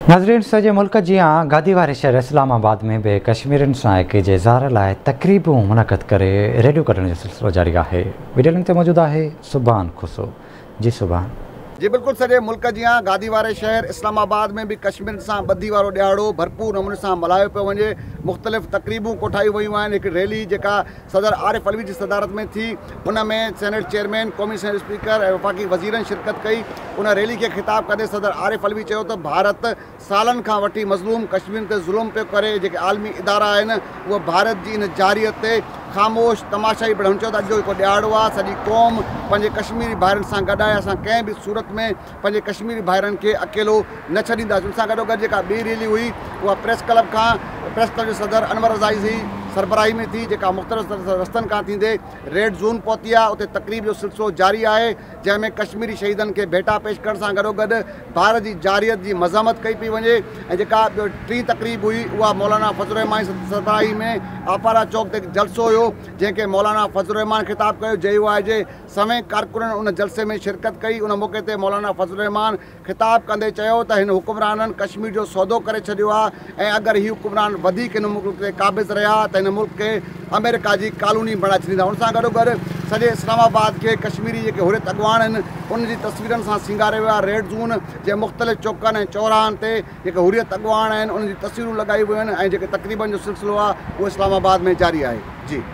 ناظرين سڄي ملڪ جيان گادي واري شهر اسلام آباد ۾ به ڪشميرين سان ايڪي جي اظهار لاء تقريبون منعقد ڪري ريليون ڪڍڻ جو سلسلو جاري آهي. وڊيو لنڪ تي موجود آهي سبحان کوسو. جي سبحان. جي بلڪل سڄي ملڪ جيان گادي واري شهر اسلام آباد ۾ به ڪشميرين سان ٻڌي وارو ڏهاڙو ڀرپور نموني سان ملهايو پيو وڃي. مختلف تقريبون ڪوٺايون ويون آهن. هڪ ريلي جيڪا صدر عارف علوي جي صدارت ۾ ٿي، ان ۾ سينيٽ چيئرمين، قومي اسيمبلي اسپيڪر ۽ وفاقي وزيرن شرڪت ڪئي. ان ريلي کي خطاب ڪندي صدر عارف علوي چيو ته ڀارت سالن کان وٺي مظلوم ڪشميرين تي ظلم پيو ڪري، جيڪي عالمي ادارا آهن اهي ڀارت جي ان جارحيت تي خاموش تماشائي بڻيل. هن چيو ته اڄ جو جيڪو ڏهاڙو آهي سڄي قوم پنهنجي ڪشميري ڀائرن سان گڏ آهي، اسان ڪنهن به صورت ۾ پنهنجي ڪشميري ڀائرن کي اڪيلو نه ڇڏينداسين. ان سان گڏوگڏ جيڪا ٻي ريلي هئي اها پريس ڪلب کان پريس ڪلب جي صدر انور رضائي جي سربراهي ۾ ٿي، جيڪا مختلف رستن کان ٿيندي ريڊ زون پهتي آهي. اتي تقريب جو سلسلو جاري آهي، جنهن ۾ ڪشميري شهيدن کي ڀيٽا پيش ڪرڻ سان گڏوگڏ ڀارت جي جارحيت جي مذمت ڪئي پئي وڃي. ۽ جيڪا ٽين تقريب هئي اها مولانا فضل الرحمان جي سربراهي ۾ آپارا چوڪ تي هڪ جلسو هيو، جنهن کي مولانا فضل الرحمان خطاب ڪيو. جي يو آء جي سوين ڪارڪنن ان جلسي ۾ شرڪت ڪئي. ان موقعي تي مولانا فضل الرحمان خطاب ڪندي چيو ته هن حڪمرانن ڪشمير جو سودو ڪري ڇڏيو آهي ۽ اگر هي حڪمران وڌيڪ هن ملڪ تي قابض رهيا ته هن ملڪ کي آمريڪا جي ڪالوني بڻائي ڇڏيندا. ان سان گڏوگڏ سڄي اسلام آباد کي ڪشميري جيڪي حريت اڳواڻ آهن انهن جي تصويرن سان سينگاريو ويو آهي. ريڊ زون جي مختلف چوڪن ۽ چوراهن تي جيڪي حريت اڳواڻ آهن انهن جي تصويرون لڳايون ويون آهن ۽ جيڪي تقريبن جو سلسلو آهي اهو اسلام آباد ۾ جاري آهي. جي.